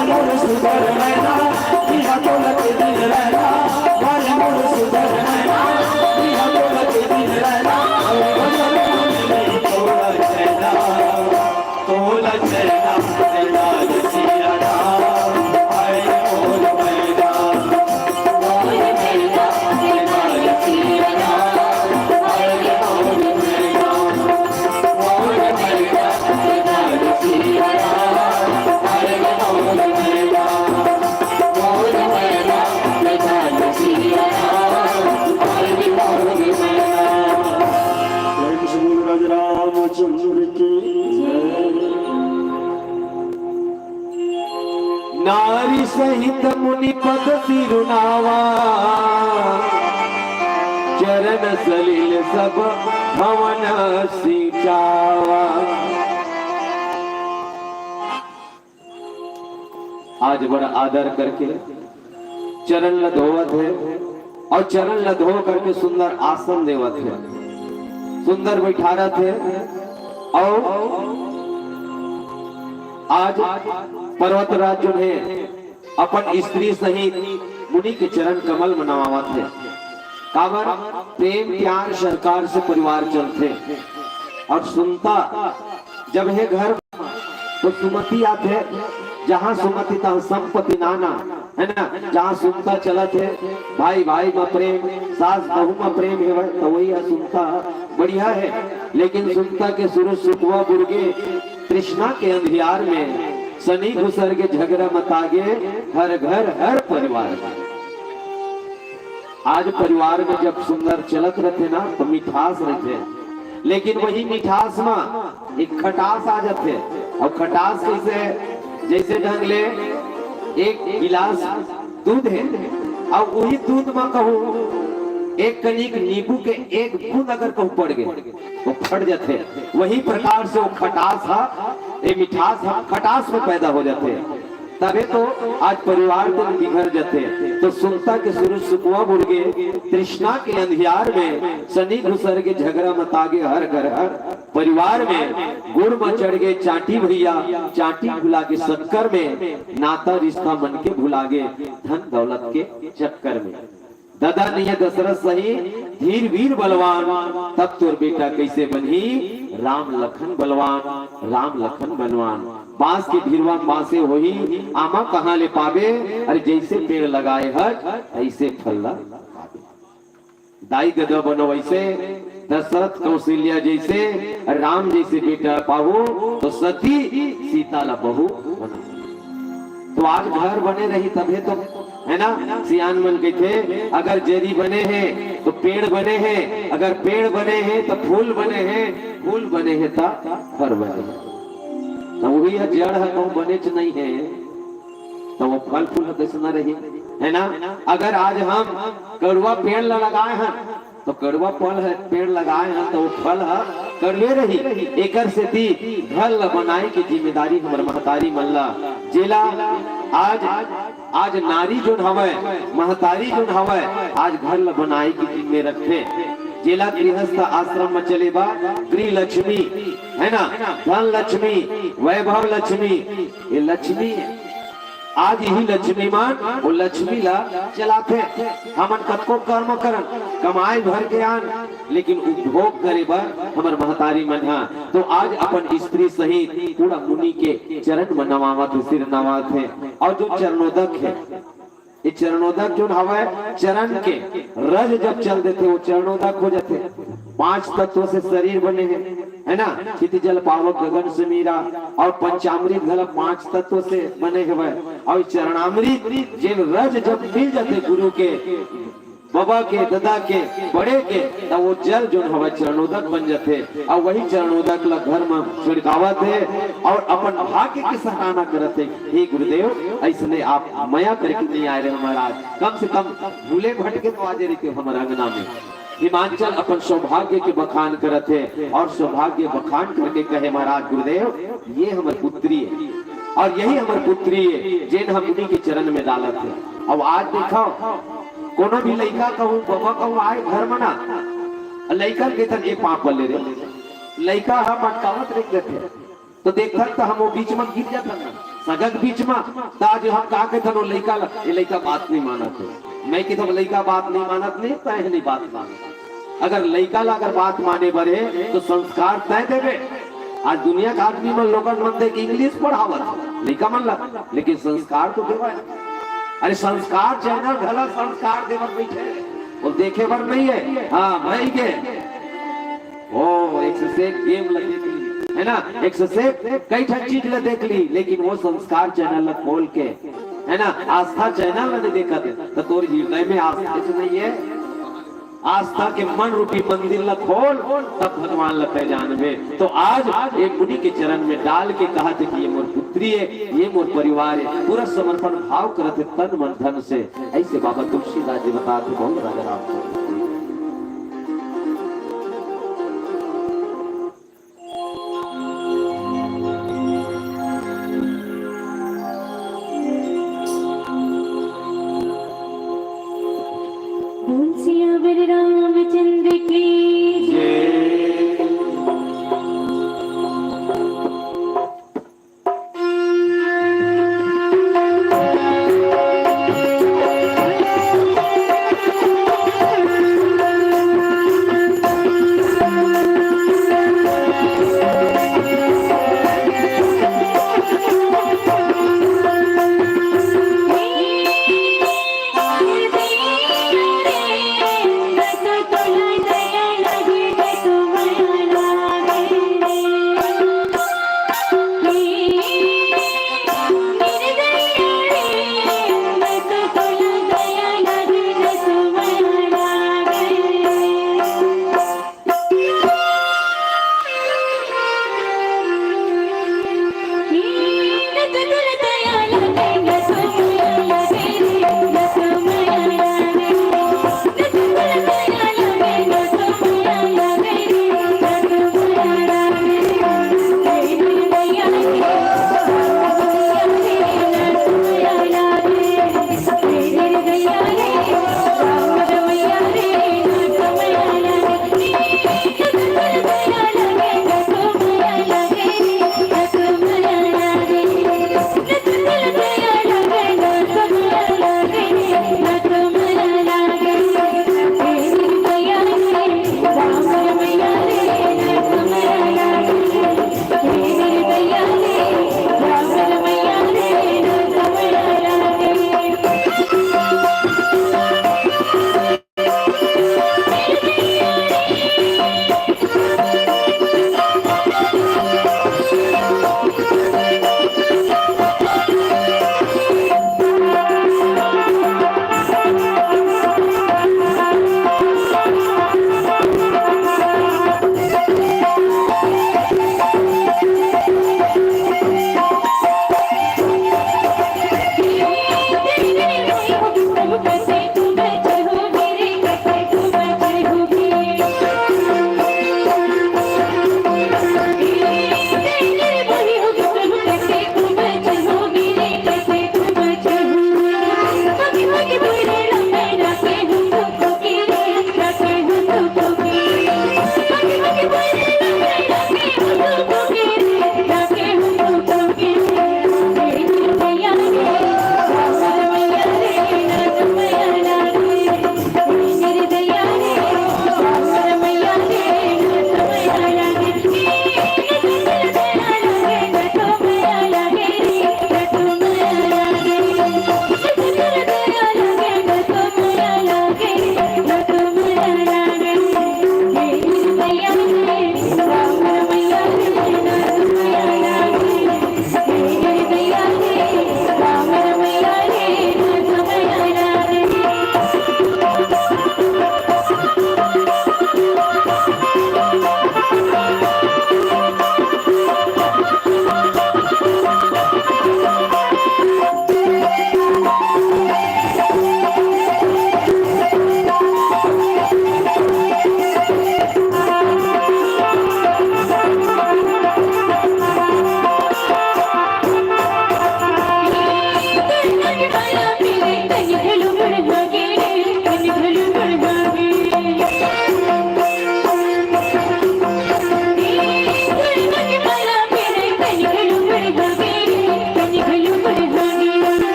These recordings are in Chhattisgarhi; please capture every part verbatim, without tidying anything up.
प्रेम से बोल राज रामचंद्र की जय। नारी सहित मुनि पद सिरुनावा, चरण सलिल सब भवन सिंचावा। आज बड़ा आदर करके चरण ल धोवत हे और चरण ल धो करके सुंदर आसन देवत हे, सुंदर बैठारत हे। और आज पर्वतराज जो हे अपन स्त्री सहित मुनि के चरण कमल म नवावत हे। काबर? प्रेम प्यार सरकार से परिवार चलथे। और सुनता जब हे घर तो सुमति आथे, जहाँ सुमति तहाँ संपत्ति नाना, है ना? जहाँ सुनता चलत हे, भाई भाई म प्रेम, सास बहू म प्रेम हे, तो वही है सुनता बढ़िया है। लेकिन सुनता के सूरज सुकवा बुड़गे, तृष्णा के अंधियार में शनि घुसर के झगड़ा मतागे, हर घर हर परिवार में। आज परिवार में जब सुंदर चलत रहथे ना, तो मिठास रहथे, लेकिन वही मिठास में एक खटास आ जाथे। और खटास कैसे? जैसे ढंग ले एक गिलास दूध है, और वही दूध में कहूँ एक कनिक नींबू के एक बूंद अगर कहूँ पड़ गए, तो फट जाथे। वही प्रकार से वो खटास हा, ये मिठास हा, खटास में पैदा हो जाथे। तबे तो आज परिवार तो बिखर जाथे। तो सुनता के सूरज सुकवा बुड़गे, तृष्णा के अंधियार में शनि घुसर के झगड़ा मतागे हर घर हर परिवार में। गुड़ में चढ़ गए चांटी भैया, चांटी भुला के शक्कर में, नाता रिश्ता मन के भुला गए धन दौलत के चक्कर में। ददा नहीं है दशरथ सही धीर वीर बलवान, तब तोर बेटा कैसे बनही राम लखन बलवान, राम लखन बलवान। बांस के ढिरवा बांसे होही, आमा कहाँ ले पाबे? अरे जैसे पेड़ लगाए हट, तैसे फल ला पाबे। दाई ददा बनो वैसे, दशरथ कौशल्या जैसे, राम जैसे बेटा पाहू, तो सती सीता ला बहू बना। तो आज घर बने रही तबे तो, है ना? सियान मन कहथे, अगर जरी बने हे तो पेड़ बने हे, अगर पेड़ बने हे तो फूल बने हे, फूल बने हे तो घर बने हे। तो वही है, जड़ है, कहूँ बनेच नहीं है, तो वो फल फूल कैसे ना रही, है ना? अगर आज हम कड़वा पेड़ ल लगाए हैं, तो कड़वा फल है, पेड़ लगाए हैं, तो वो फल है कड़वे रही। एकर सेती घर ल बनाए के जिम्मेदारी हमर महतारी मन ला, जेला आज, आज नारी जोन हवय, महतारी जोन हवय, आज घर ल बनाए के जिम्मे रखथे। जेला गृहस्थ आश्रम में चले बा, गृह लक्ष्मी, है ना, धन लक्ष्मी, वैभव लक्ष्मी, ये लक्ष्मी, आज यही लक्ष्मी मन वो लक्ष्मी ला चलाथे। हमन कतको कर्म करन, कमाए भर के आन, लेकिन उपभोग करे बर हमर महतारी मन हा। तो आज अपन स्त्री सहित पूरा मुनि के चरण म नवावत हे, सिर नवावत हे। और जो चरणोदक है, ये चरणोदक जोन हवय, चरण के रज जब चल देथे, वो चरणोदक हो जाथे। पांच तत्व से शरीर बने हैं, है ना? क्षिति जल पावक गगन समीरा, और पंचामृत घला पांच तत्व से बने हवय। और चरणामृत जेन रज जब मिल जाथे गुरु के, बबा के, ददा के, बड़े के, त वो जल जोन हवय चरणोदक बन जाथे। और वही चरणोदक ला घर में छिड़कावत हे और अपन भाग्य के सराहना करत हे, हे गुरुदेव, ऐसने आप मया करके नहीं आए रहे महाराज, कम से कम भूले भटके तो आजे रहिते हमर अंगना में। हिमांचल अपन सौभाग्य के बखान करत हे और सौभाग्य बखान करके कहे, महाराज गुरुदेव, ये हमर पुत्री है और यही हमर पुत्री है, जेन हम उन्हीं के चरण में डालत हे। अब आज देखो, कोनो भी लइका कहूँ, बबा कहूँ आए घर में ना, लइका के तन ए पाँव पल्ले रे, लइका ह मटकावत रख देथे, तो देखथन त हम वो बीच में गिर जाथन ना। सगा के बीच म, त आज हम का कहिथन, वो लइका ला, ये लइका बात नहीं मानत हे। मैं कहिथन, लइका बात नहीं मानत नहीं, तैं नहीं बात मानत। अगर लइका ला अगर बात माने बर हे, तो संस्कार तैं देबे। आज दुनिया के आदमी मन, लोगन मन देख English पढ़ावत, लइका मन ला, लेकिन संस्कार तो देवय। अरे, संस्कार चैनल घला संस्कार देवत बइठे, वो देखे बर नहीं हे। हाँ, भाई के ओ, एक से एक game ला देख ली, है ना, एक से एक कई ठन चीज ला देख ली, लेकिन वो संस्कार चैनल ला खोल के, है ना, आस्था चैनल ला नहीं देखत हे, त तोर हृदय में आस्था तो नहीं हे। आस्था के मन रूपी मंदिर ला खोल, तब भगवान ला पहचानबे। तो आज एक मुनि के चरण में डाल के कहत हे कि ये मोर पुत्री हे, ये मोर परिवार हे, पूरा समर्पण भाव करत हे तन मन धन से। ऐसे बाबा तुलसीदास जी बतात हे, बहुत राजा राम। बोल सियावर रामचंद्र की जय।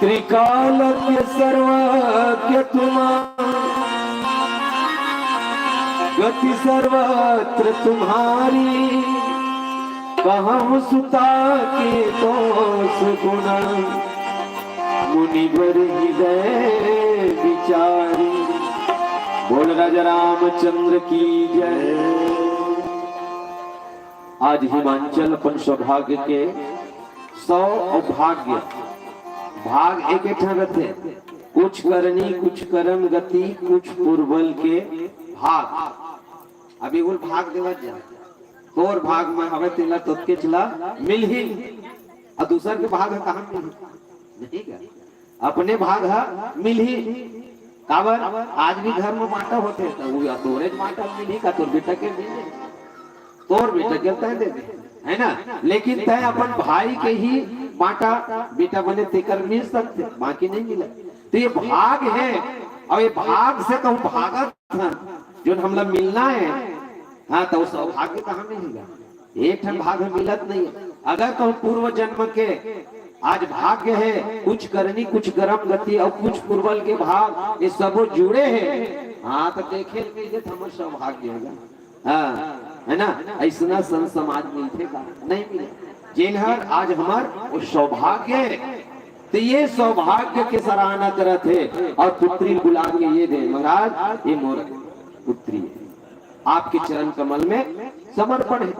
त्रिकालज्ञ सर्वज्ञ तुम, गति सर्वत्र तुम्हारी। कहूँ सुता के दोष गुण, मुनिवर हृदय विचारी। बोल राजा रामचंद्र की जय। आज हिमांचल अपन सौभाग्य के सौ अउ भाग्य, भाग एक ठन रथे, कुछ करनी, कुछ करम गति, कुछ पुरबल के भाग। अभी बोल भाग देवत जा, तोर भाग में हवे तेला तोतके चला मिलही, अउ दूसर के भाग ह कहाँ मिलही? नहीं गा, अपने भाग ह मिलही। काबर? आज भी घर में बांटा होथे, त वो या तोरे बांटा मिलही का तोर बेटा के मिलही? तोर बेटा के तय दे दे, है ना? लेकिन तय अपन भाई के ही बांटा बेटा बने तेकर मिल सकथे, बाकी नहीं मिले। तो ये भाग है, अउ ये भाग से कहूँ भागत हन, जोन हमला मिलना है, हाँ, तो सौभाग्य कहाँ मिलेगा? एक ठन भाग ह मिलत नहीं है। अगर कहूँ पूर्व जन्म के आज भाग्य है, कुछ करनी, कुछ करम गति अउ कुछ पुरबल के भाग, ये सबो जुड़े हैं, हाँ, तो देखे मिल गए तो हमर सौभाग्य होगा। हाँ, है ना? ऐसना संत समाज मिलथे का? नहीं मिले। जेन हर आज हमर वो सौभाग्य है, तो ये सौभाग्य के सराहना करत हे अउ पुत्री बुला के ये दे, महाराज, ये मोर पुत्री है, आपके चरण कमल में समर्पण है,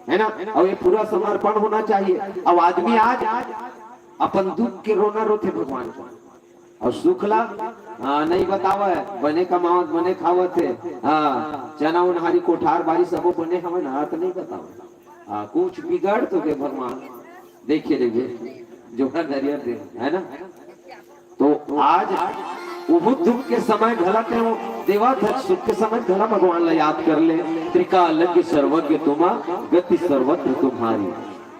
है ना? अउ ये पूरा समर्पण होना चाहिए। अब आदमी आज अपन दुख के रोना रोथे भगवान को, अउ सुख ला, हाँ, नहीं बतावे, बने कमावत, बने खावत हे, हाँ, चना उनहारी, कोठार बारी सबो बने हवे ना, त नहीं बतावे। हाँ, कुछ बिगड़ तो गए भगवान, देखे रहिए, जोड़ा नरियर दे, है ना? तो आज वो दुख के समय घला ते वो देवा था, सुख के समय घला भगवान ला याद कर ले। त्रिकालज्ञ सर्वज्ञ तुम, गति सर्वत्र तुम्हारी।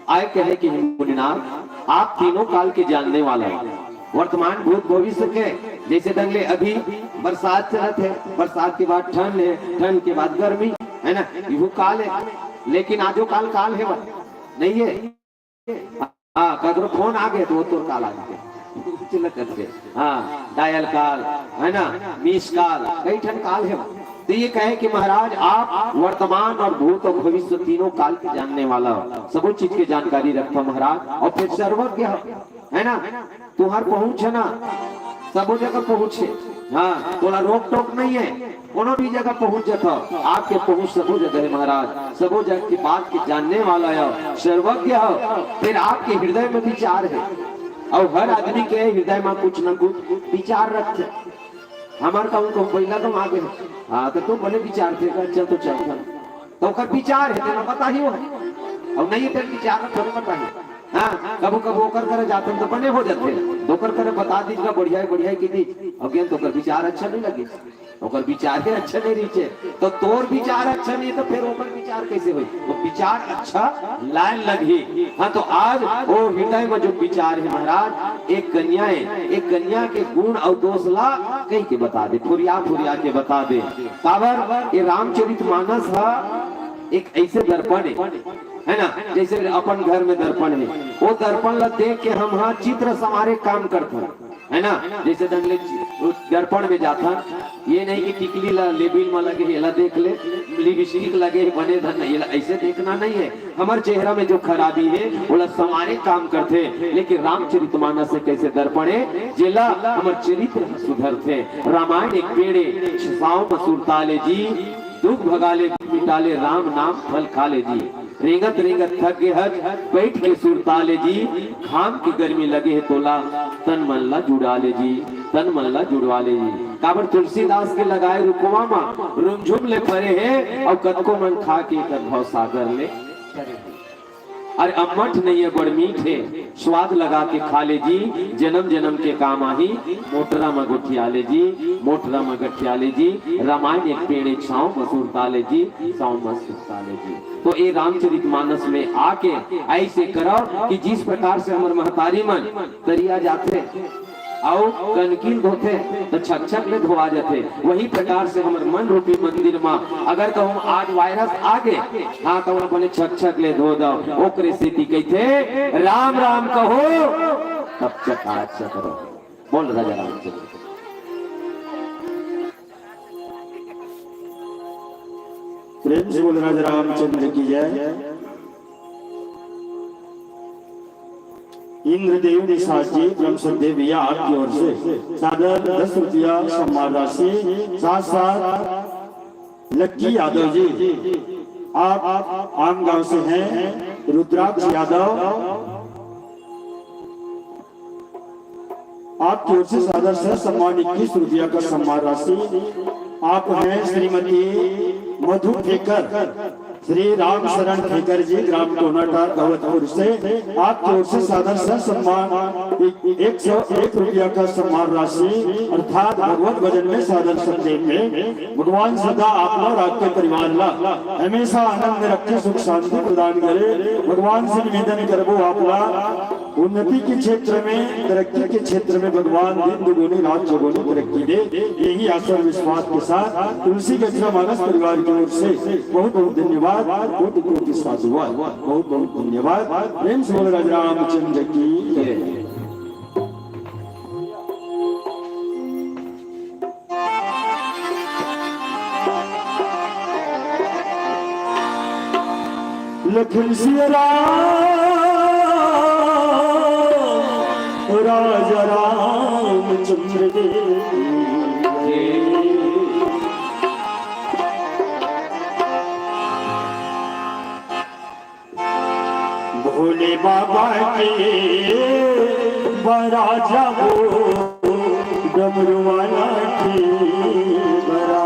आय कहे कि हे मुनिनाथ, आप तीनों काल के जानने वाला है, वर्तमान, भूत, भविष्य के। जैसे ढंग ले अभी बरसात चलत है, बरसात के बाद ठंड है, ठंड के बाद गर्मी, है ना, इहू काल है। लेकिन आजो काल काल है, नहीं है? हाँ, ककरो फोन आ गए तो वो तोर काल आ गए। चलत करके, हाँ, डायल काल, है ना, मिस काल, कई ठन काल है। तो ये कहे कि महाराज, आप वर्तमान और भूत और भविष्य तीनों काल के जानने वाला हो, सबो चीज के जानकारी रखता महाराज, और फिर सर्वज्ञ हो, है ना, तुम्हार पहुंच है ना, सबो जगह पहुंच है। हाँ, तोला रोक टोक नहीं है, कोनो भी जगह पहुंच जाता हो, आपके पहुंच सबो जगह है महाराज, सबो जगह की बात के जानने वाला हो, सर्वज्ञ हो, फिर आपके हृदय में विचार है, और हर आदमी के हृदय में कुछ न कुछ विचार रखते। हमार कहूँ कहूँ पहिला कहूँ आगे है। हाँ, तो तुम बने विचार थे, अच्छा तो चल था। तो ओकर विचार है, तेरा पता ही हो है। और नहीं तेरे विचार में थोड़े पता है। हाँ, कबो कबो ओकर करे जाते हैं तो बने हो जाते हैं। तो ओकर करे बता दीजिएगा, बढ़िया है, बढ़िया है कि नहीं। और गेंद तो ओकर विचार अच्छा नहीं लगे। ओकर विचार ही अच्छा नहीं रहिचे, तो तोर विचार अच्छा नहीं, तो फिर ओकर विचार कैसे होई? वो विचार अच्छा लाए लगही। हाँ, तो आज वो हृदय में जो विचार है महाराज, एक कन्या है, एक कन्या के गुण और दोष ला कही के बता दे, फुरिया फुरिया के बता दे। काबर ये रामचरित मानस हा एक ऐसे दर्पण है, है ना, जैसे अपन घर में दर्पण है, वो दर्पण ला देख के हम हा चित्र संवारे काम करते हैं, है ना? जैसे ढंग ले चि-, वो दर्पण में जाता, ये नहीं कि टिकली ला लेबिल में लगे है, एला देख ले, लिपस्टिक लगे है, बने धन नहीं, एला ऐसे देखना नहीं है। हमर चेहरा में जो खराबी है, ओला संवारे काम करथे, लेकिन रामचरित मानस से कैसे दर्पण है, जेला हमर चरित्र सुधरथे। रामायण एक पेड़े, छसाव मसूर ताले जी, दुख भगाले, दुख मिटाले, राम नाम फल खाले जी। रेंगत रेंगत थक गे हज, बैठ के सुरता ले जी, घाम के गर्मी लगे हे तोला, तन मन ला जुड़ा ले जी, तन मन ला जुड़वा ले जी। काबर तुलसीदास के लगाए रुकवा मा रुमझुम ले परे हे, अउ कतको मन खा के एकर भव सागर ले तरे हे। अरे अम्मट नइ हे बड़ मीठ हे, स्वाद लगा के खा ले जी, जनम जनम के काम आही, मोटरा म गोठिया ले जी, मोटरा म गठिया ले जी, रामायण एक पेड़े छाँव म सुरता ले जी, छाँव म सुरता ले जी। तो ए रामचरित मानस में आके ऐसे करव कि जिस प्रकार से हमर महतारी मन तरिया जाथे, अउ कनकिल धोथे, त छकछक ले धोवा जाथे। वही प्रकार से हमर मन रूपी मंदिर म अगर कहूँ आज वायरस आ गे, हाँ, त ओला बने छकछक ले धो दव। ओकरे सेती कहिथे, "राम राम कहो, तब चकाचक रहो। बोल राजा रामचंद्र। प्रेम से बोल राजा रामचंद्र की जय। इंद्रदेव निषाद जी, ब्रह्म सदेव भैया, आपकी ओर से सादर दस रुपया सम्मान राशि, साथ साथ लक्की यादव जी, आप आम गांव से हैं, रुद्राक्ष यादव, आपकी ओर से सादर सह सम्मान इक्कीस रुपया का सम्मान राशि। आप हैं श्रीमती मधु ठेकर, श्री राम शरण ठेकर जी, ग्राम टोनाटार, भगवतपुर से, आपकी ओर से सादर सह सम्मान एक सौ एक रुपया का सम्मान राशि, अर्थात भगवत भजन में सादर संदेश में भगवान सदा आपला और आपके परिवार ला हमेशा आनंद में रखे, सुख शांति प्रदान करे। भगवान से निवेदन करबो, आपला उन्नति के क्षेत्र में, तरक्की के क्षेत्र में भगवान दिन दुगुनी रात चौगुनी तरक्की दे, यही आशा और विश्वास के साथ तुलसी गजरा मानस परिवार की ओर से बहुत बहुत धन्यवाद, कोटि कोटि साधुवाद, बहुत बहुत धन्यवाद। प्रेम से बोल राज रामचंद्र की जय। लखन सिया राम, राजा रामचंद्र देव। भोले बाबा के बरा जाबो, डमरू वाला के बरा।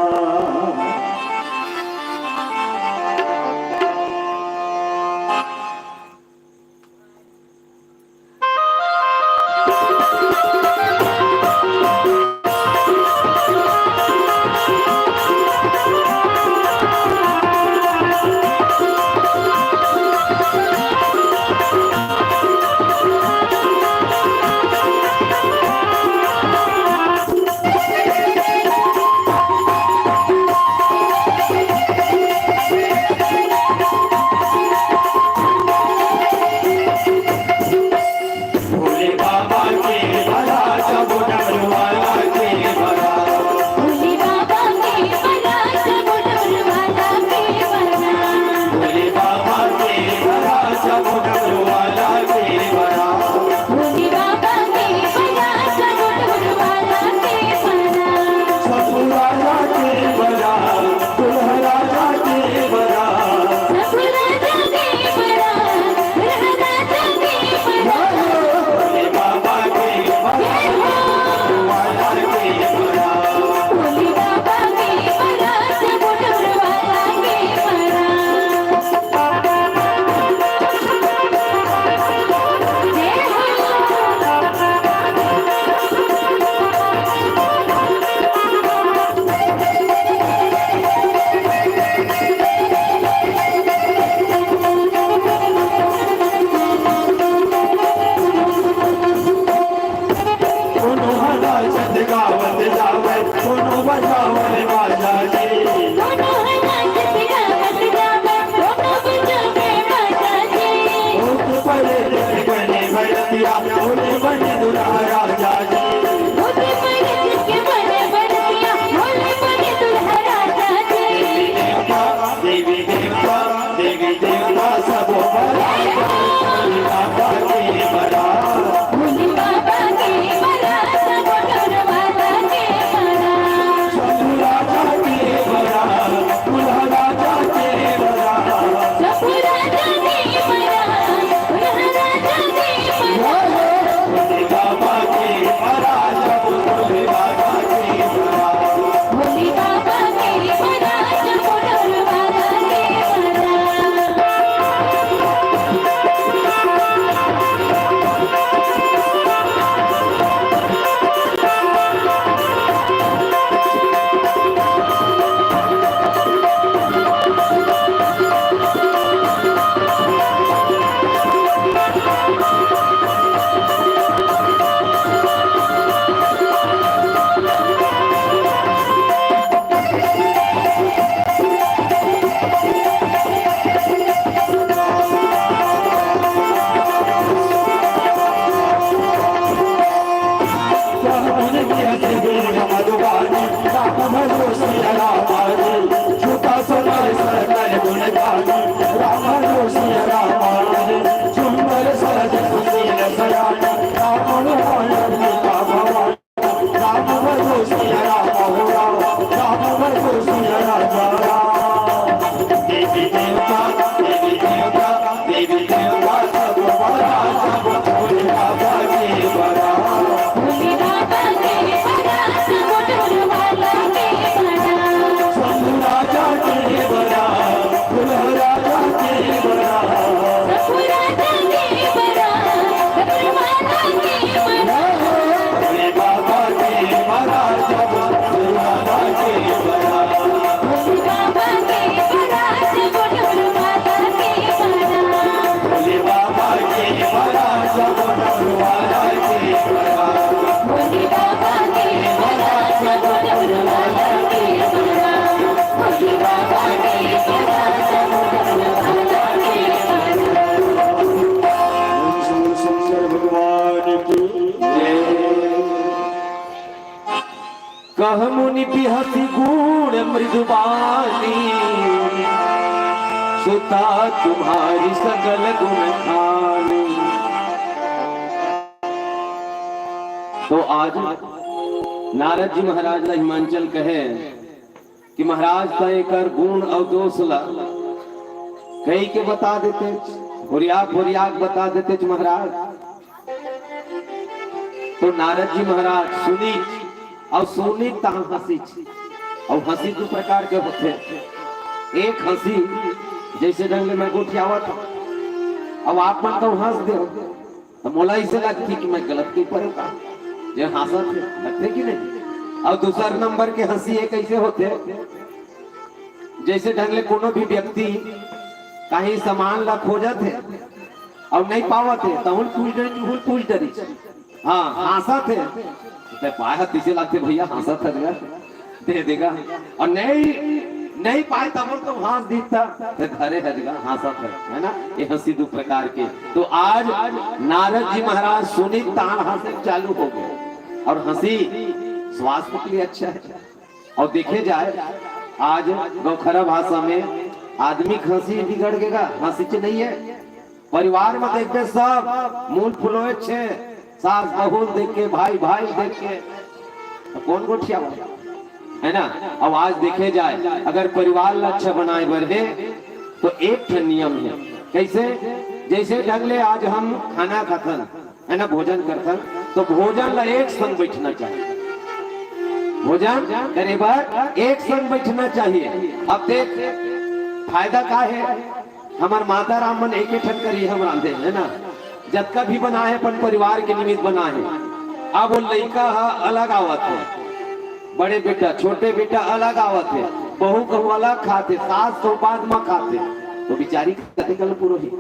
शंकर भगवान की जय। कह मुनि बिहसी गुण मृदुबानी, सुता तुम्हारी सकल गुण खानी। तो आज नारद जी महाराज ला हिमांचल कहे कि महाराज, त एकर गुण अउ दोष ला कहि के बता देते, होरिया होरिया के बता देते महाराज। तो नारद जी महाराज सुनिच अउ सुनिच तहाँ हंसिच। अउ हंसी दू प्रकार के होथे। एक हंसी जैसे ढंग ले मैं गोठियावत हूँ, अब आप मन तो हंस दे हो, तो मोला इसे लगती कि मैं गलत कही परे का, जे हंसत हे, लगथे कि नहीं? अउ दूसर नंबर के हंसी ये कैसे होथे, जैसे ढंग ले कोनो भी व्यक्ति कहीं सामान ला खोजत हे अउ नहीं पावत हे, तहुन पूछ डरी, तुहुन पूछ डरी। हाँ, हंसत हे। ते पाए ह, तिसे लगथे भैया, हंसत हे गा, दे देगा। अउ नहीं, नहीं पाए तब तो हंस दीता, ते धरे हे गा, हंसत हे, है ना? ये हंसी दू प्रकार के। तो आज नारद जी महाराज सुनिच तहाँ हंसे चालू हो गए। अउ हंसी स्वास्थ्य के लिए अच्छा है। अउ देखे जाए, आज गौखरा भाषा में आदमी के हंसी बिगड़ गेगा, हंसिच नहीं है। परिवार में देखबे सब मुंह फुलोएच हे, सास बहू ल देख के, भाई भाई ल देख के, त कोन गोठियावय, है ना? अउ आज देखे जाए, अगर परिवार ला अच्छा बनाए बर हे, तो एक ठन नियम हे। कैसे? जैसे ढंग ले आज हम खाना खाथन, है ना, भोजन करथन, तो भोजन ला एक संग बैठना चाहिए। भोजन करे बर एक संग बैठना चाहिए। अब देख, फायदा का हे, हमर माता राम मन एके ठन करी हम रांधे, है ना, जतका भी बनाए अपन परिवार के निमित्त बनाए। अब वो लइका ह अलग आवत हे, बड़े बेटा, छोटे बेटा अलग आवत हे, बहू कहूँ अलग खाथे, सास कहूँ बाद म खाथे, तो बिचारी कथे कल पुरोहित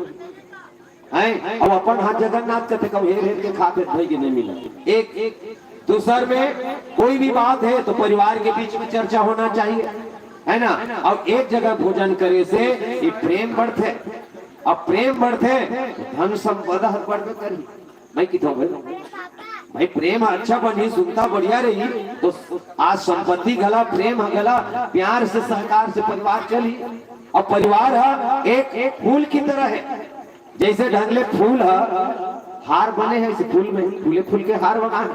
हैं, अब अपन हाथ जगन्नाथ कथे कहूँ हेर हेर के खाथे, भाई के नहीं मिला। एक, एक दूसर में कोई भी बात है तो परिवार के बीच में चर्चा होना चाहिए, है ना? अउ एक जगह भोजन करे से ये प्रेम बढ़थे, अउ प्रेम बढ़थे तो धन संपदा हर बढ़बे करही। मैं किथों भाई, भाई प्रेम अच्छा बनही, सुनता बढ़िया रही, तो आज संपत्ति घला, प्रेम घला, प्यार से, सहकार से परिवार चलही। अउ परिवार ह एक, एक फूल की तरह है, जैसे ढंग ले फूल ह, हार बने हे, इसे फूल में, फूले फूल के हार बना हे,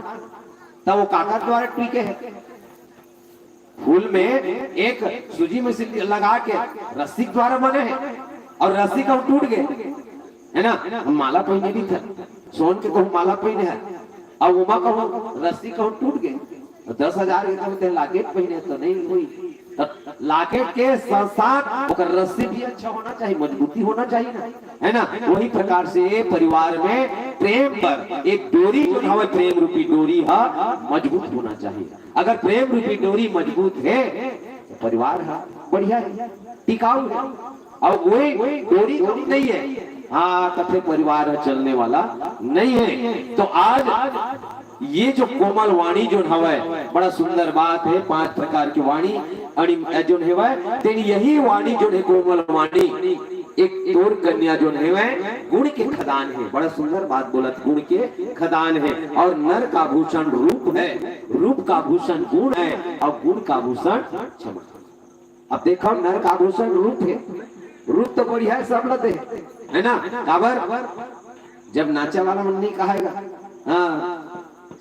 त वो काकर द्वारा टिके हे? फूल में एक सूजी में से लगा के रस्सी के द्वारा बने हे, अउ रस्सी कहूँ टूट गे, है ना? हम माला पहिने भी थे, सोन के कहूँ माला पहिने हे, अउ ओमा कहूँ रस्सी कहूँ टूट गे, दस हजार के कहूँ ते लाकेट पहिने तो नहीं हुई। त लाकेट के साथ साथ ओकर रस्सी भी अच्छा होना चाहिए, मजबूती होना चाहिए ना, है ना? वही प्रकार से परिवार में प्रेम पर एक डोरी जो हवे, प्रेम रूपी डोरी ह मजबूत होना चाहिए। अगर प्रेम रूपी डोरी मजबूत हे तो परिवार ह बढ़िया हे, टिकाऊ हे। अउ वही डोरी कम नहीं हे, हाँ, त फेर परिवार ह चलने वाला नहीं हे। तो आज ये जो कोमल वाणी जोन हवय, बड़ा सुंदर बात हे। पांच प्रकार के वाणी अणि जोन हेवय, तेन यही वाणी जोन हे कोमल वाणी, एक तोर कन्या जोन हेवय, गुण के खदान हे। बड़ा सुंदर बात बोलत, गुण के खदान हे। अउ नर का भूषण रूप हे, रूप का भूषण गुण हे, अउ गुण का भूषण क्षमा। अब देखो, नर का आभूषण रूप हे, रूप तो बढ़िया हे, सब ला दे, है ना? काबर? जब नाचे वाला मन नहीं कहाएगा, हाँ,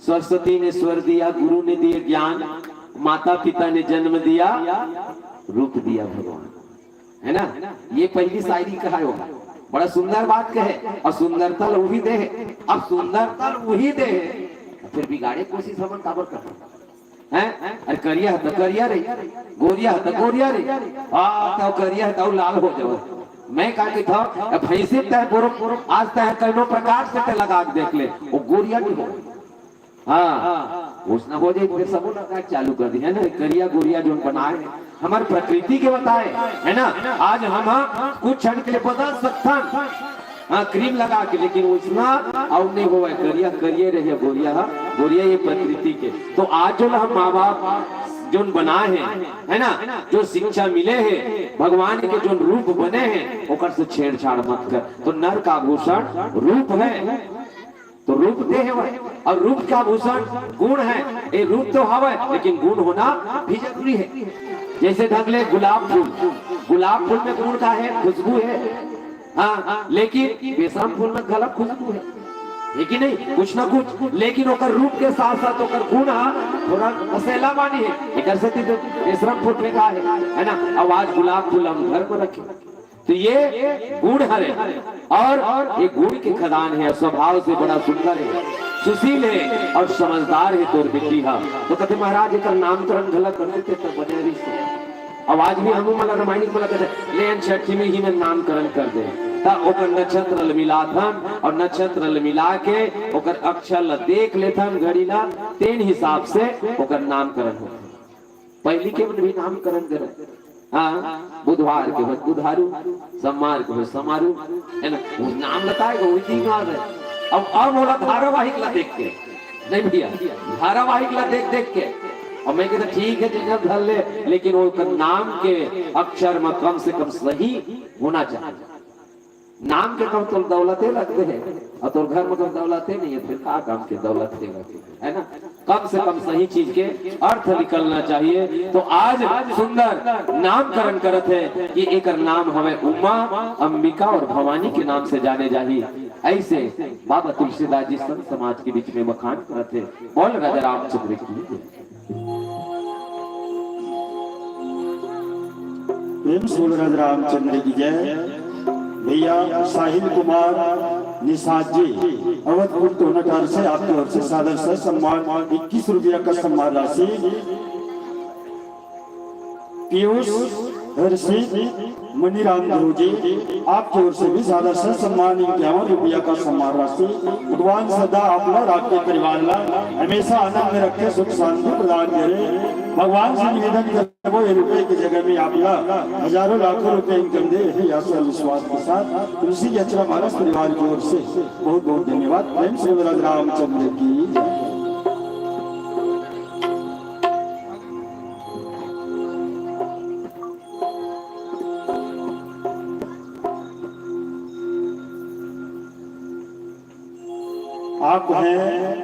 सरस्वती ने स्वर दिया, गुरु ने दिए ज्ञान, माता पिता ने जन्म दिया, रूप दिया भगवान, है ना? ये पहली शायरी कहायो। बड़ा सुंदर बात कहे, अउ सुंदरता ल उही दे हे। अब सुंदरता ल उही दे हे, त फेर बिगाड़े कोशिश हमन काबर करथन? हैं? अरे करिया ह त करिया रे, गोरिया ह त गोरिया रे। हाँ, त करिया ह त लाल हो जावय। मैं का कहिथंव, ए भैंसी तैं बोरो, आज तैं कइनो प्रकार से तैं लगा के देख ले, ओ गोरिया नइ होवय। हाँ, ओसना हो जाही, फेर सबो लगा के चालू कर दिही, है ना? करिया गोरिया जोन बनाए हे, हमर प्रकृति के बताए, है ना? आज हम, हाँ, कुछ क्षण के लिए बदल सकथन, हाँ, क्रीम लगा के, लेकिन ओसना अउ नइ होवय, करिया करिये रहे, गोरिया ह, गोरिया ये प्रकृति के। तो आज जोन हम माँ बाप जोन बनाए हे, है ना, जो शिक्षा मिले हे, भगवान के जोन रूप बने हे, ओकर से छेड़छाड़ मत कर। तो नर का आभूषण रूप है, तो रूप दे हवय, अउ रूप के आभूषण गुण है। ये रूप तो हवय, लेकिन गुण होना भी जरूरी है। जैसे ढंग ले गुलाब फूल, गुलाब फूल में गुण का है? खुशबू है। हाँ, लेकिन बेशरम फूल में गलत खुशबू है, है कि नहीं? कुछ ना कुछ, लेकिन ओकर रूप के साथ साथ ओकर गुण ह थोड़ा असैला बानी है। एकर सेती तो बेशरम फूल फेंका है, है ना? अब आज गुलाब फूल हम घर में रखे, तो ये गुण हरे, और ये गुण के खदान है, स्वभाव से बड़ा सुंदर है, सुशील है और समझदार है तोर बेटी हा। तो कथे, महाराज, एकर नामकरण घला कर देते तो बने रही। अब आज भी हमू मन ला रामायणी मन ला कथे, ले अन छठी में ही में नामकरण कर दे, त ओकर नक्षत्र ल मिलाथन और नक्षत्र ल मिला के ओकर अक्षर ल देख लेथन घड़ी ला, तेन हिसाब से ओकर नामकरण होथे। पहिली के मन भी नामकरण करे। हाँ, बुधवार के होय बुधारू, सोमवार के होय सोमारू, है ना? वो नाम बताएगा, वही दिन आ गए। अब, अब बोला धारावाहिक ला देख के, नहीं भैया, धारावाहिक ला देख देख के। और मैं कहता, ठीक है, जेकर धर ले, लेकिन वो कर नाम के अक्षर में कम से कम सही होना चाहिए। नाम के कहूँ तो दौलते लगते हैं, और तोर घर में तो दौलते नहीं है, फिर का काम के दौलत के लगते हैं, है ना? कम से कम सही चीज के अर्थ निकलना चाहिए। तो आज सुंदर नामकरण करत हे कि एकर नाम हवे उमा, अंबिका और भवानी के नाम से जाने जाही। ऐसे बाबा तुलसीदास जी संत समाज के बीच में बखान करत हे। बोल राजा रामचंद्र की जय। प्रेम से बोलो राजा रामचंद्र की जय। भैया साहिल कुमार निषाद जी, अवधपुर टोनाटार से आपकी ओर से सादर से सम्मान इक्कीस रुपया का सम्मान राशि। पीयूष हर्षित मणिराम ध्रुव जी, आपकी ओर से भी सादर से सम्मान इक्यावन रुपया का सम्मान राशि। भगवान सदा आपला और आपके परिवार ला हमेशा आनंद में रखे, सुख शांति प्रदान करे। भगवान से निवेदन करबो, ये रुपए की जगह में आपला हजारों लाखों रुपए इनकम दे, यही आशा विश्वास के साथ तुलसी के अक्षरा महाराज परिवार की ओर से बहुत बहुत धन्यवाद। प्रेम से बोलो राजा रामचंद्र की जय। आप हैं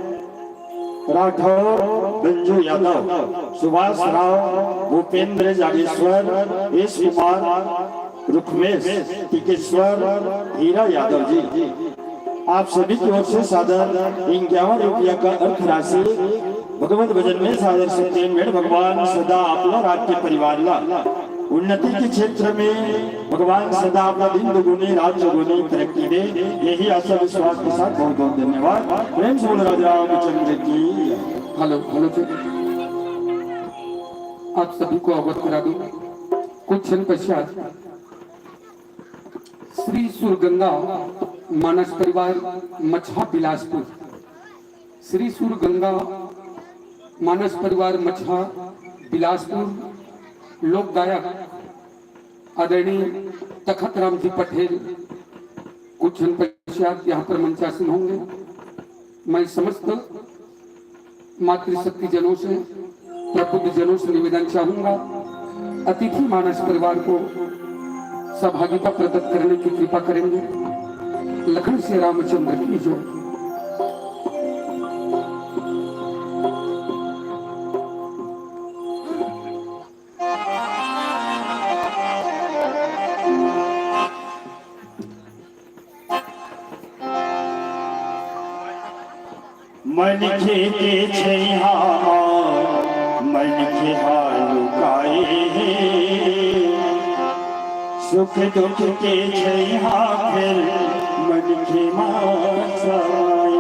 राठौर बंजू यादव, सुभाष राव, भूपेंद्र जागेश्वर, एस कुमार, रुक्मेश, टिकेश्वर, हीरा यादव जी, आप सभी की ओर से सादर इक्यावन रुपया का अर्थ राशि भगवत भजन में सादर से प्रेम भेंट। भगवान सदा आपला और आपके परिवार ला उन्नति के क्षेत्र में भगवान सदा आपला दिन दुगुनी रात चौगुनी तरक्की दे, यही आशा विश्वास के साथ बहुत बहुत धन्यवाद। प्रेम से बोलो राजा रामचंद्र की। हेलो, हेलो जी, आप सभी को अवगत करा दूं, कुछ क्षण पश्चात श्री सुरगंगा मानस परिवार मछा बिलासपुर, श्री सुरगंगा मानस परिवार मछा बिलासपुर, लोक गायक आदरणीय तखत राम जी पटेल कुछ क्षण पश्चात यहाँ पर मंचासीन होंगे। मैं समस्त मातृशक्ति जनों से, प्रबुद्ध जनों से निवेदन चाहूंगा, अतिथि मानस परिवार को सहभागिता प्रदत्त करने की कृपा करेंगे। लखन से रामचंद्र की जय। मनखे के छैहा म मनखे हा लुकाए हे, सुख दुख के छैहा फिर मनखे मा समाए।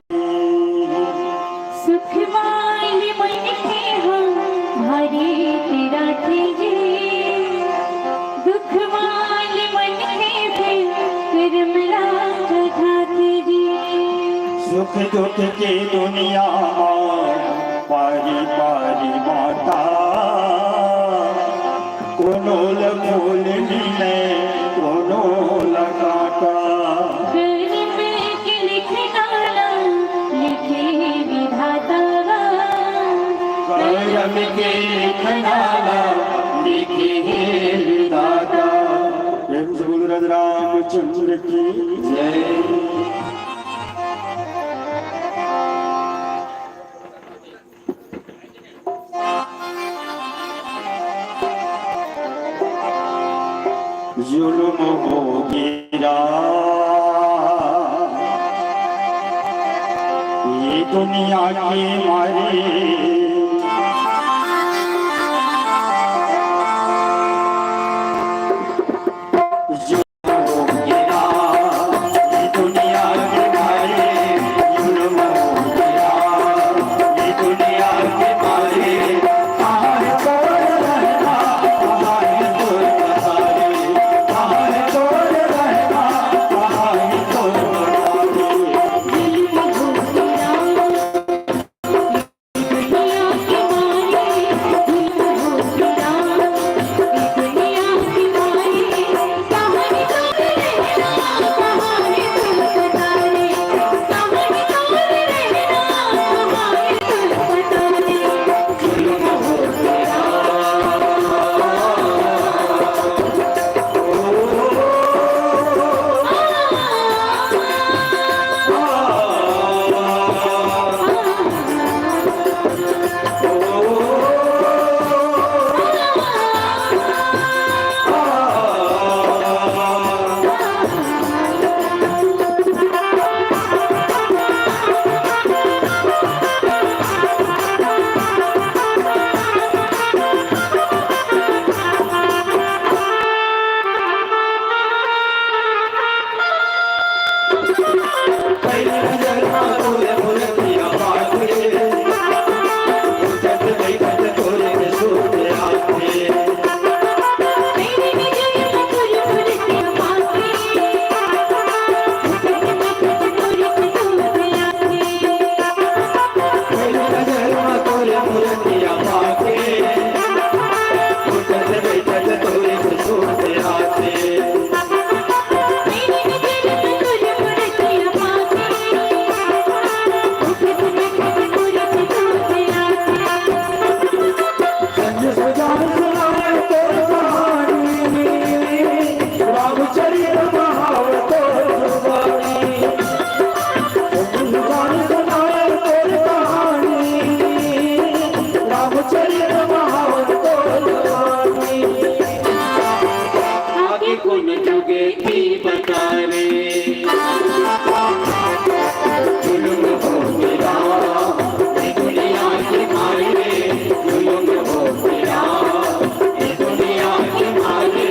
सुख माल मनखे हा भारी तिराथे जी, दुख माल मनखे फिर करम ला जगाथे जी। सुख दुख के दुनिया मा पारी पारी बांटा, कोनो ल फूल मिले, कोनो ल कांटा। करम के लिखना ला लिखे विधाता। करम के लिखना ला लिखे विधाता। प्रेम से बोलो राजा रामचंद्र की जय। जुलुम हो गिरा ये दुनिया के मारे। आगे कोन जुगे थी बता रे। जुलुम हो गिरा, ये दुनिया के मारे, जुलुम हो गिरा, ये दुनिया के मारे।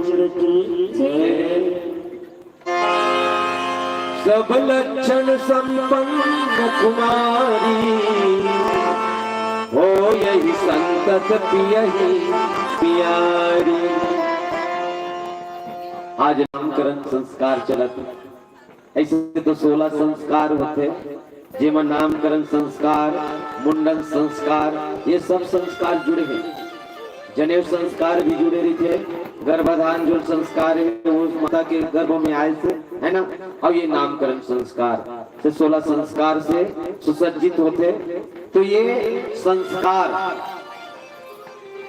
चंद्र की जय। सब लक्षण संपन्न कुमारी, होयहि संतत पियहि प्यारी। आज नामकरण संस्कार चलत हे। अइसे तो सोलह संस्कार होथे, जेमा नामकरण संस्कार, मुंडन संस्कार, ये सब संस्कार जुड़े हे। जनेऊ संस्कार भी जुड़े रहिथे, गर्भधारण जो संस्कार हे, वो माता के गर्भ में आए से, है ना? अउ ये नामकरण संस्कार से, सोलह संस्कार से सुसज्जित होथे। तो ये संस्कार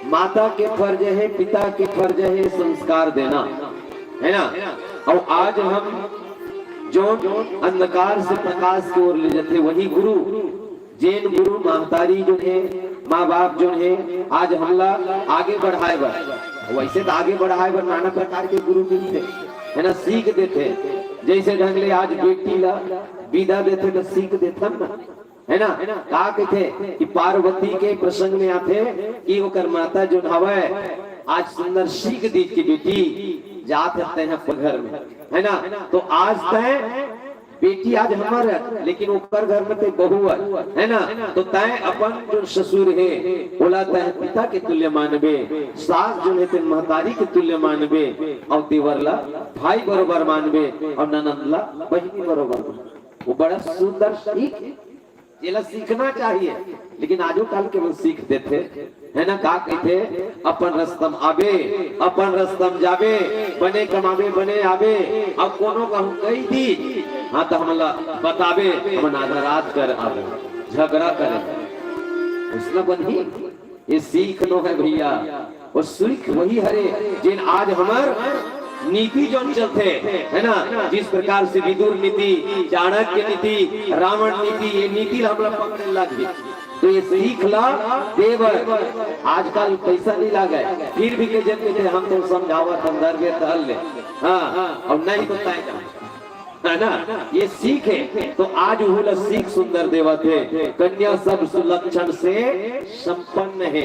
माता के फर्ज हे, पिता के फर्ज हे संस्कार देना, है ना? अउ आज हम जो अंधकार से प्रकाश के ओर ले जाथे, वही गुरु, जेन गुरु महतारी जो हे, माँ बाप जो हे, आज हमला आगे बढ़ाए बर, वैसे तो आगे बढ़ाए बर नाना प्रकार के गुरु मिलथे, है ना, सीख देथे। जैसे ढंग ले आज बेटी ला विदा देथे तो सीख देथन ना, है ना? का कहिथे कि पार्वती के प्रसंग में आथे कि ओकर माता जो हवय, आज सुंदर सीख दीस कि बेटी, जात हस तैं ह घर में, है ना? तो आज तैं बेटी आज हमर हे, लेकिन ओकर घर में तैं बहू हे, है ना? तो तैं अपन जो ससुर हे, ओला तैं पिता के तुल्य मानबे, सास जो हे तैं महतारी के तुल्य मानबे, अउ देवर ला भाई बरोबर मानबे, अउ ननद ला बहिनी बरोबर मानबे। वो बड़ा सुंदर सीख, जेला सीखना चाहिए, लेकिन आजो काल के वो सीख देथे, है ना? का कहिथे, अपन रस्तम आबे, अपन रस्तम जाबे, बने कमाबे, बने आबे, अउ कोनो कहूँ कहि दी, हाँ, तो हमला बताबे, हमन आधा रात कर आबे, झगड़ा करे, उसना बनही। ये सीख नो हे भैया, वो सीख वही हरे, जेन आज हमर नीति जोन चलथे, है ना, जिस प्रकार से विदुर नीति, चाणक्य नीति, रावण नीति, ये नीति ला हमला पकड़े लागही। तो ये सीख ला देबर, आजकल पैसा नहीं लागे, फिर भी के जन कहते, "हम तो समझावत, हम दरबे तहल ले।" हाँ, अउ नहीं तो तय जा। है ना, ये सीख हे। तो आज उहू ला सीख सुंदर देवत हे, कन्या सब सुलक्षण से संपन्न हे।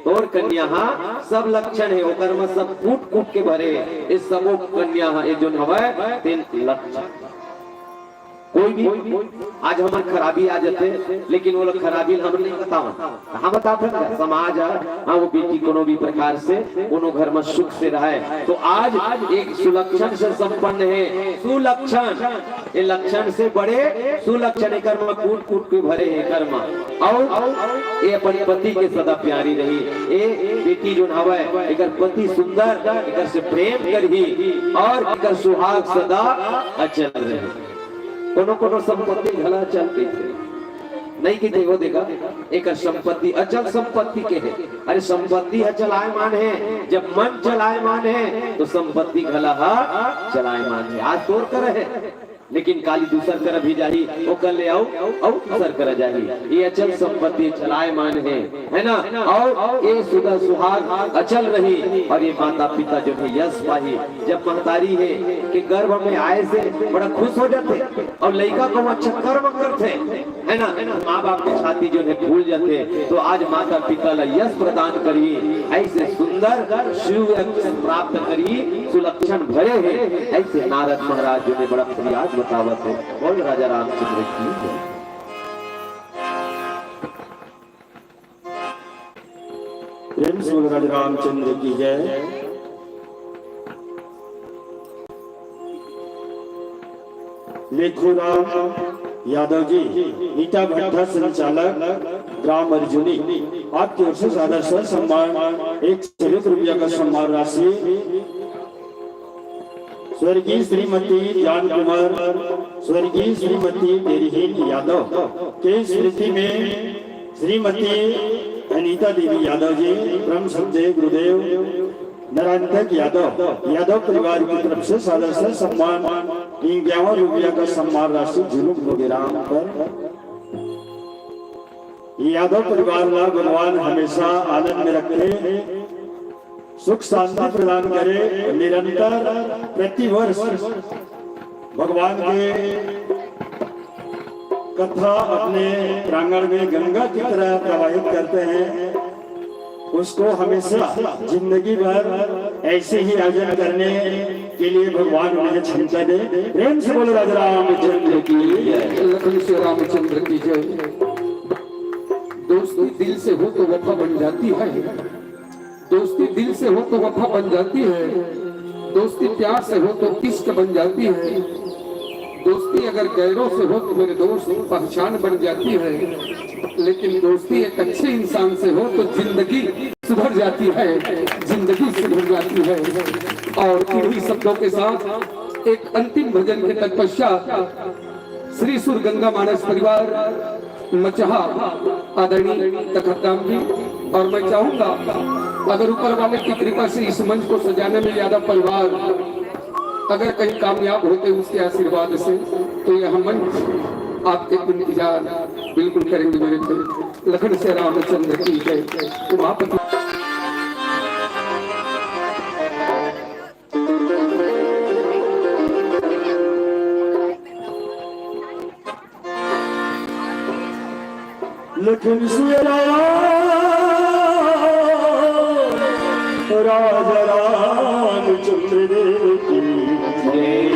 तोर कन्या हा सब लक्षण हे, ओकर में सब कूट कूट के भरे हे। ये सबो कन्या हा, ये जोन हवय, तेन लक्षण। कोई भी आज हमर खराबी आ जाथे, लेकिन वो लोग खराबी ला हमन नहीं बतावन। कहाँ बताथन? समाज ह, हाँ, वो बेटी कोनो भी प्रकार से, कोनो घर में सुख से रहे। तो आज एक सुलक्षण से संपन्न हे, सुलक्षण, ये लक्षण से बड़े सुलक्षण, एकर में कूट कूट के भरे हे एकर में। अउ ये अपन पति के सदा प्यारी रही। ये बेटी जोन हवय, एकर पति सुंदर, एकर से प्रेम करही अउ एकर सुहाग सदा अचल रही। कोनो कोनो संपत्ति घला अचल कहिथे, नहीं कहिथे, वो देखा, एकर संपत्ति अचल संपत्ति के हे। अरे, संपत्ति ह चलायमान हे, जब मन चलायमान हे, तो संपत्ति घला ह चलायमान हे। आज तोर करा हे, लेकिन काली दूसर करा भी जाही, ओकर ले अउ, अउ दूसर करा जाही। ये अचल संपत्ति चलायमान हे, है ना? अउ ये सुधा सुहाग अचल रही, अउ ये माता पिता जो हे यश पाही। जब महतारी हे के गर्भ में आए से बड़ा खुश हो जाथे, अउ लइका कहूँ अच्छा कर्म करथे, है ना, माँ बाप के छाती जो हे फूल जाथे। तो आज माता पिता ला यश प्रदान करही, अइसे सुंदर शिव यश प्राप्त करही, सुलक्षण भरे हे, अइसे नारद महाराज जो हे बड़ा फरियाद बतावत हे। बोल राजा रामचंद्र की जय। प्रेम से बोल राजा रामचंद्र की जय। लेखूराम यादव जी, ईटा भट्ठा संचालक, ग्राम अर्जुनी, आपकी ओर से सादर सर सम्मान एक सौ एक रुपया का सम्मान राशि स्वर्गीय श्रीमती जान कुमार, स्वर्गीय श्रीमती डेरीहीन यादव के स्मृति में श्रीमती अनीता देवी यादव जी, परम श्रद्धेय गुरुदेव नारायण तक यादव, यादव परिवार की तरफ से सादर से सम्मान, इक्यावन रुपया का सम्मान राशि जुलूम प्रोग्राम पर यादव परिवार ला भगवान हमेशा आनंद में रखे, सुख शांति प्रदान करे। निरंतर प्रतिवर्ष भगवान के कथा अपने प्रांगण में गंगा की तरह प्रवाहित करते हैं। उसको हमेशा जिंदगी भर ऐसे ही अर्जन करने के लिए भगवान उन्हें क्षमता दे। प्रेम से बोलो राजा रामचंद्र की जय। लखन से रामचंद्र की जय। दोस्ती दिल से हो तो वफा बन जाती है, दोस्ती दिल से हो तो वफा बन जाती है, दोस्ती प्यार से हो तो इश्क बन जाती है, दोस्ती अगर गैरों से हो तो मेरे दोस्त पहचान बन जाती है, लेकिन दोस्ती एक अच्छे इंसान से हो तो जिंदगी सुधर जाती है, जिंदगी सुधर जाती है। और इन्हीं शब्दों के साथ एक अंतिम भजन के तत्पश्चात श्री सुर गंगा मानस परिवार मचहा आदरणीय तखतराम जी, और मैं चाहूंगा अगर ऊपर वाले की कृपा से इस मंच को सजाने में यादव परिवार अगर कहीं कामयाब होते उसके आशीर्वाद से, तो यह मंच आपके इंतजार बिल्कुल करेंगे मेरे प्रिय। लखन से रामचंद्र की जय। उमापति लखन सिया राम, राजा रामचंद्र देव की जय।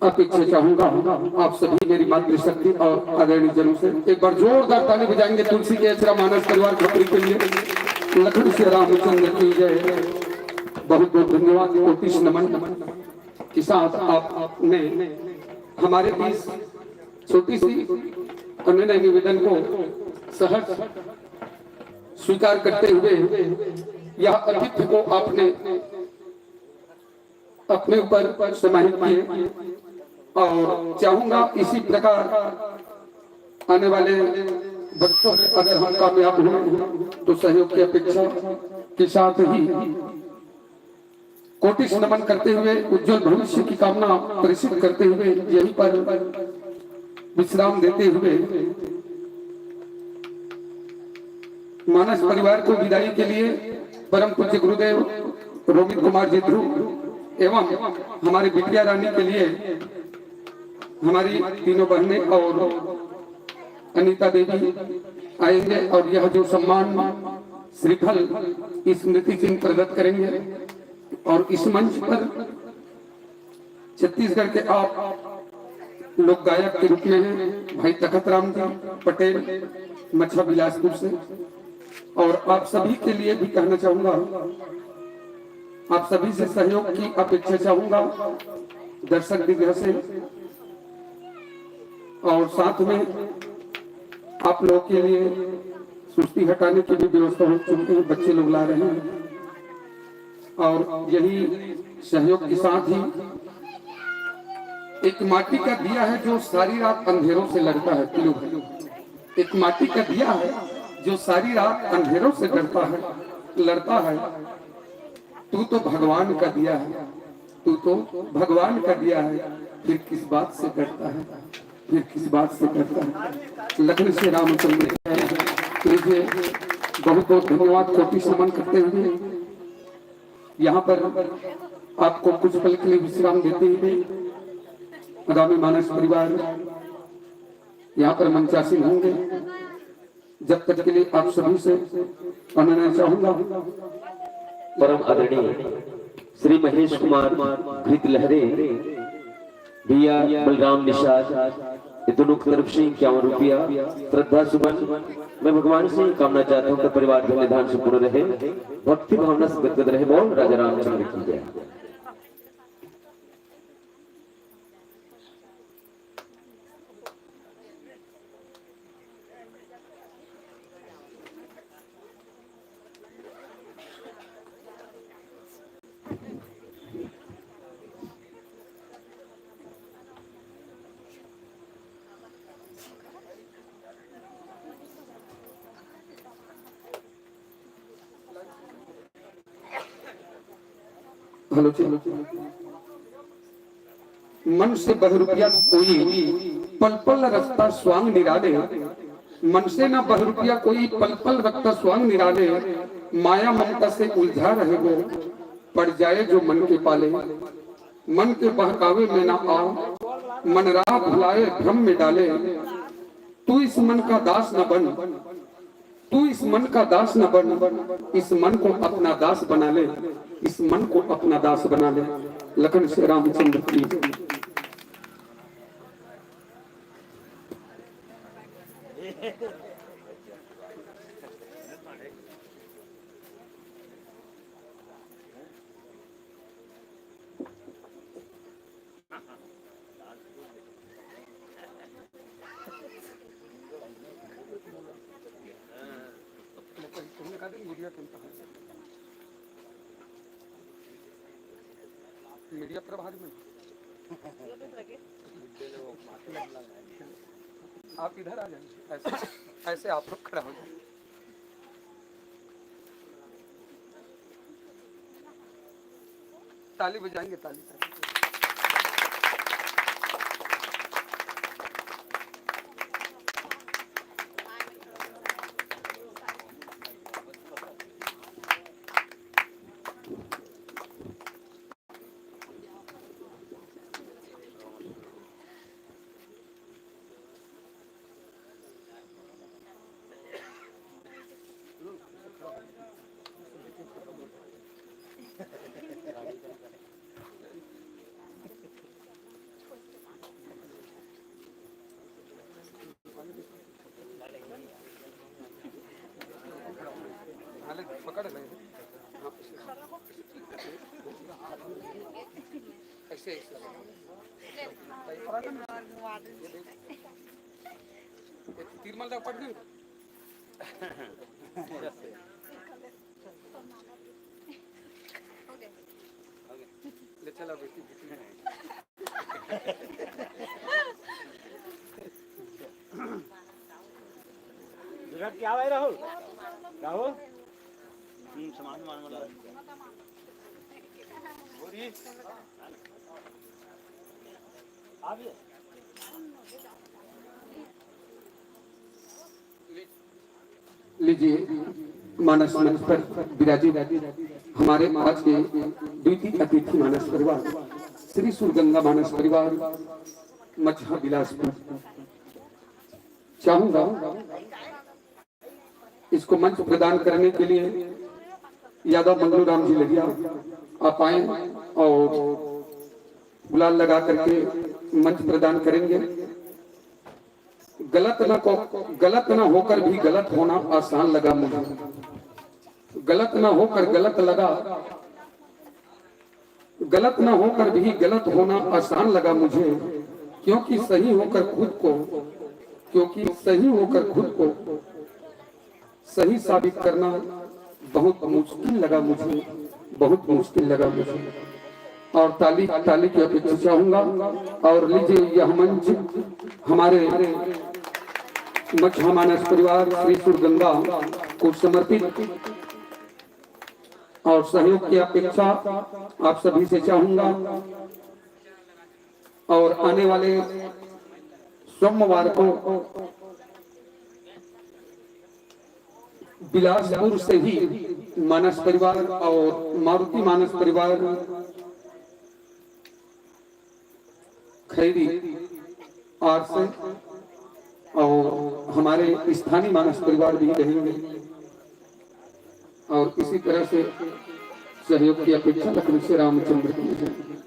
अपेक्षा चाहूंगा आप सभी मेरी मातृशक्ति और आदरणीय जनों से एक बार जोरदार ताली बजाएंगे तुलसी के अचरा मानस परिवार खपरी के लिए। लखन श्री रामचंद्र की जय। बहुत बहुत धन्यवाद, कोटिश नमन के साथ आपने हमारे इस छोटी सी अनुनय निवेदन को सहर्ष स्वीकार करते हुए यह अतिथि को आपने अपने ऊपर समाहित किए और चाहूंगा इसी प्रकार आने वाले वर्षों में अगर हम कामयाब हों तो सहयोग की अपेक्षा के साथ ही कोटिश नमन करते हुए उज्जवल भविष्य की कामना प्रेषित करते हुए यहीं पर विश्राम देते हुए मानस परिवार को विदाई के लिए परम पूज्य गुरुदेव रोमित कुमार जी ध्रुव एवं हमारी बिटिया रानी के लिए हमारी तीनों बहनें और अनिता देवी आएंगे और यह जो सम्मान श्रीफल स्मृति चिन्ह प्रदत्त करेंगे। और इस मंच पर छत्तीसगढ़ के आप लोक गायक के रूप में हैं भाई तखत राम जी पटेल, मछा बिलासपुर से। और आप सभी के लिए भी कहना चाहूंगा, आप सभी से सहयोग की अपेक्षा चाहूंगा दर्शक दीर्घ से। और साथ में आप लोग के लिए सुस्ती हटाने की भी व्यवस्था हो चुकी है, बच्चे लोग ला रहे हैं। और यही सहयोग के साथ ही एक माटी का दिया है जो सारी रात अंधेरों से लड़ता है। पीलू भाई, एक माटी का दिया है जो सारी रात अंधेरों से डरता है, लड़ता है। तू तो भगवान का दिया है, तू तो भगवान का दिया है, फिर किस बात से डरता है, फिर किस बात से डरता है। लखन श्री रामचंद्र के लिए बहुत बहुत धन्यवाद, कोटि नमन करते हुए यहाँ पर आपको कुछ पल के लिए विश्राम देते हुए आगामी मानस परिवार यहाँ पर मंचासीन होंगे। जब तक के लिए आप सभी से अनुनय चाहूंगा। परम आदरणीय श्री महेश कुमार घृत लहरे भैया बलराम निषाद, ये दोनों की तरफ से इक्यावन रुपया श्रद्धा सुमन। मैं भगवान से ये कामना चाहता हूँ कि परिवार धन्य धान्य से पूर्ण रहे, भक्ति भावना से गदगद रहे। बोल राजा रामचंद्र की जय। हेलो जी। मन से बहरुपिया कोई पल पल रस्ता स्वांग निराले। मन से ना बहरुपिया कोई पल पल रस्ता स्वांग निराले। माया ममता से उलझा रहे वो पड़ जाए जो मन के पाले। मन के बहकावे में ना आ मन राह भुलाए भ्रम में डाले। तू इस मन का दास न बन। तू इस मन का दास न बन, इस मन को अपना दास बना ले, इस मन को अपना दास बना ले। लखन श्री रामचंद्र की। तुमने कहा था कि मीडिया तुम कहाँ से? मीडिया प्रभारी में। आप इधर आ जाइए, ऐसे, ऐसे आप लोग खड़ा हो जाइए। ताली बजाएंगे, ताली, ताली। पकड़ ले। हाँ, ऐसे, ऐसे। ये तीर मार दे, पकड़ दे। ले चला बेटी, बेटी। विराट क्या भाई राहुल? राहुल? हम्म, सामान, सामान वाला। बोरी? आ भी है। लीजिए, मानस मंच पर विराजित हमारे आज के द्वितीय अतिथि मानस परिवार श्री सुरगंगा मानस परिवार मचहा बिलासपुर। चाहूंगा इसको मंच प्रदान करने के लिए यादव मंगलू राम जी लहिया आप आए और गुलाल लगा करके मंच प्रदान करेंगे। गलत ना को, गलत ना होकर भी गलत होना आसान लगा मुझे। गलत ना होकर गलत लगा, गलत ना होकर भी गलत होना आसान लगा मुझे, क्योंकि सही होकर खुद को, क्योंकि सही होकर खुद को सही साबित करना बहुत मुश्किल लगा मुझे, बहुत मुश्किल लगा मुझे। और ताली, ताली की अपेक्षा चाहूंगा। और लीजिए, यह मंच हमारे मचहा मानस परिवार श्री सुरगंगा को समर्पित और सहयोग की अपेक्षा आप सभी से चाहूंगा। और आने वाले सोमवार को बिलासपुर से ही मानस परिवार और मारुति मानस परिवार खैरी आर से और हमारे स्थानीय मानस परिवार भी रहेंगे और इसी तरह से सहयोग की अपेक्षा लखनऊ से रामचंद्र की है।